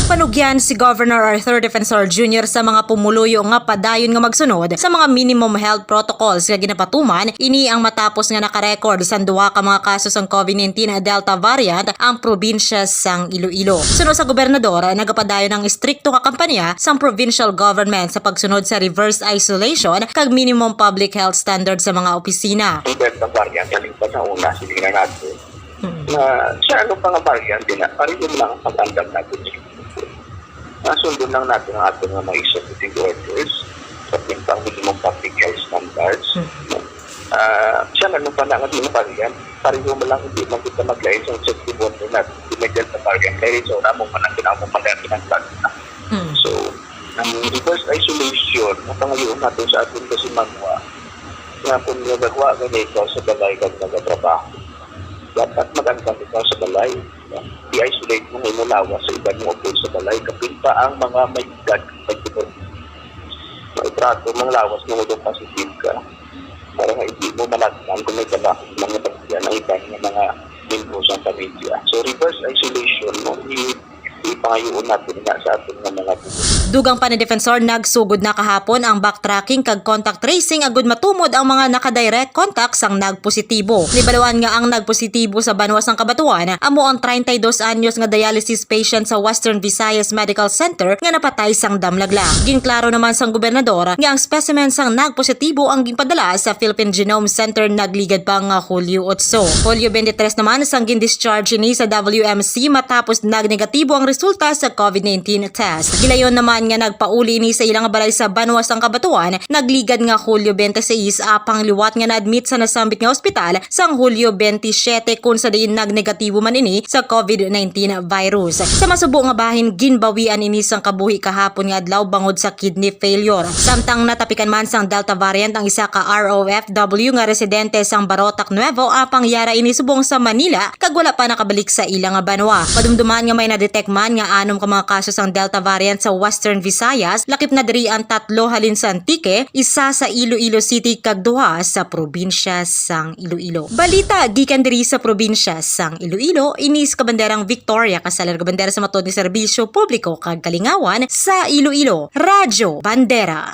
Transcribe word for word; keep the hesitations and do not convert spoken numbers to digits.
Panugyan si Governor Arthur Defensor Junior sa mga pumuluyo nga padayon nga magsunod sa mga minimum health protocols nga ginapatuman. Ini ang matapos nga nakarecord sang duha ka mga kaso sang COVID nineteen Delta variant ang probinsya sang Iloilo. Suno sa gobernador, nagapadayon ang istrikto nga kampanya sang provincial government sa pagsunod sa reverse isolation kag minimum public health standard sa mga opisina. Ang Delta variant, galing pa sa una, sige na natin. Na siya, ano pa nga variant din na, pareho lang ang pag-andam natin. Nasundon lang natin ang ating mga executive orders sa pintang minimum public health standards. Ah, siya, ano pa na nga di na variant, pareho mo lang, hindi man kita maglain sa executive order natin. Hindi may Delta variant, kaya sa una mo man ang ginawa mo, magandang klase na. So, ang reverse isolation, ang pangayoon natin sa atin kasi manwa, nga kung nagagawa ka na ikaw sa balay kag nagatrabaho, dapat mag-antan ikaw sa balay. I-isolate mo nga imong lawas sa iban mo upod sa balay. Kapin pa ang mga may edad, may itrato mong lawas mo kung positive ka. Para nga hindi mo malagnan kung may trabaho mga bagyan ang iban nga mga membro sa pamilya. So, reverse isolation mo, i- ipangayoon natin na sa ating nga mga buhay. Dugang pa ni Defensor, nagsugod na kahapon ang backtracking kag contact tracing agud matumod ang mga naka-direct contact sang nagpositibo. Nibaluan nga ang nagpositibo sa banwa sang Cabatuan amo ang treinta y dos anyos nga dialysis patient sa Western Visayas Medical Center nga napatay sang damlagla. Ginklaro naman sang gobernador nga ang specimen sang nagpositibo ang ginpadala sa Philippine Genome Center nagligad pa nga Hulyo otso. Hulyo twenty-three naman sang gin-discharge ini sa W M C matapos nagnegatibo ang resulta sa COVID nineteen test. Gilayon naman nga nagpauli ini sa ilang balay sa banwa sang Cabatuan, nagligad nga Hulyo twenty-six, apang liwat nga na-admit sa nasambit nga ospital sang Hulyo twenty-seven, kun sa diin nagnegatibo man ini sa COVID nineteen virus. Sa masubo nga bahin, ginbawian ini sang kabuhi kahapon nga adlaw bangod sa kidney failure. Samtang natapikan man sang Delta variant ang isa ka R O F W nga residente sang Barotac Nuevo, apang yara ini subong sa Manila kag wala pa nakabalik sa ila nga banwa. Madumduman nga may na-detect man nga anom ka mga kaso sang Delta variant sa Western Visayas, lakip na diri ang tatlo halin sa Antique, isa sa Iloilo City kag duha sa probinsya sang Iloilo. Balita gikan diri sa probinsya sang Iloilo, ini sa Kabanderang Victoria Casaler, Kabandera sa Matod nga Serbisyo Publiko kag Kalingawan sa Iloilo, Radyo Bandera.